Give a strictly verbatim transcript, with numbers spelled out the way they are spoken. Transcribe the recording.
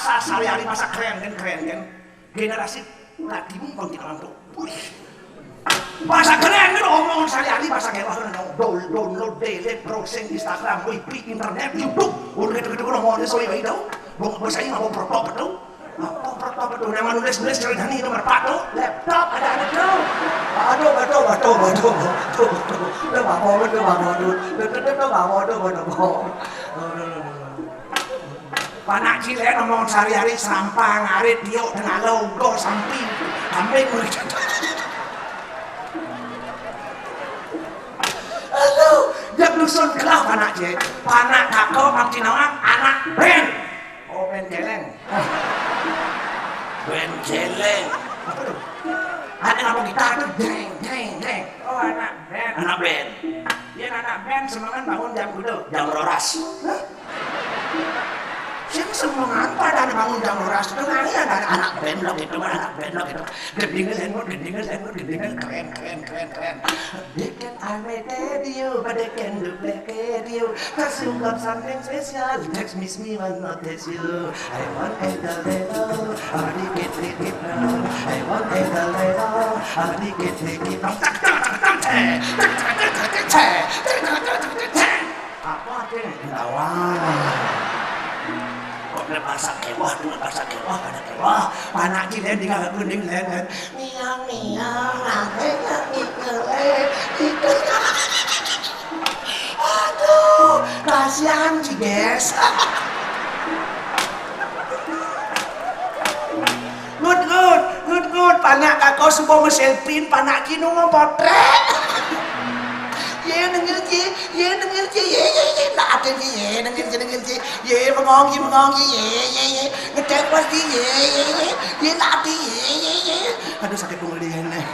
Sa-, sehari-hari masa keren kan, keren kan. Generasi tadi mung bangkit orang tuh. Wih. Masa keren kan omongan sehari-hari masa kayak wah, download, delete, browsing Instagram, W P, internet, YouTube. Udah gitu-gitu ngomongnya soal itu. Bang, bos saya nggak mau protokol tuh. Apa protokol tuh? Nama nulis-nulis ceritanya itu merpatu. Laptop ada ada tuh. Aduh, aduh, aduh, aduh, aduh, aduh. Udah bawa, udah bawa, aduh. Udah, udah, udah bawa, aduh, aduh, aduh. Panak cilik ngomong sehari-hari serampang, arit, tiuk, tenalo, uga, sampi, kambing. Aduh, jak dusun kelah panak cilik. Panak kakak, makin orang, anak ben. Oh, ben celeng. Ben celeng. Apa tuh? Ada ngapa kita tuh? Jeng, jeng, jeng. Oh, anak ben. Anak ben. Dia anak ben, semangat bangun jam kudu. Jam rolas. Hah? Sing semangat pada bangun jam rolas itu nangis ada anak ben lo gitu, anak ben lo gitu. Gendingan, gendingan, gendingan, keren, keren, keren, keren. They can imitate you, but they can duplicate you. Cause you got something special. Text miss me when not text you. I want a galera, a dikit dikit. I want a galera, a dikit dikit. Apa artinya? Tawa. Kok ada bahasa kewah, dua bahasa kewah, ada kewah. Panak cilik di kagak kuning lelen. Miang miang, apa yang ikele? Aduh, kasihan sih guys. Ngut ngut, ngut ngut, panak kakak suka meselpin, panak kinu mau potret. Ye nengil ye, ye nengil ye, ye ye ye, nak ada ye, ye nengil ye, nengil ye, ye bengong ye, bengong ye, ye ye ye, ngedek pasti ye, ye ye, ye nak ada ye, ye ye. Aduh, sakit pengulian nih.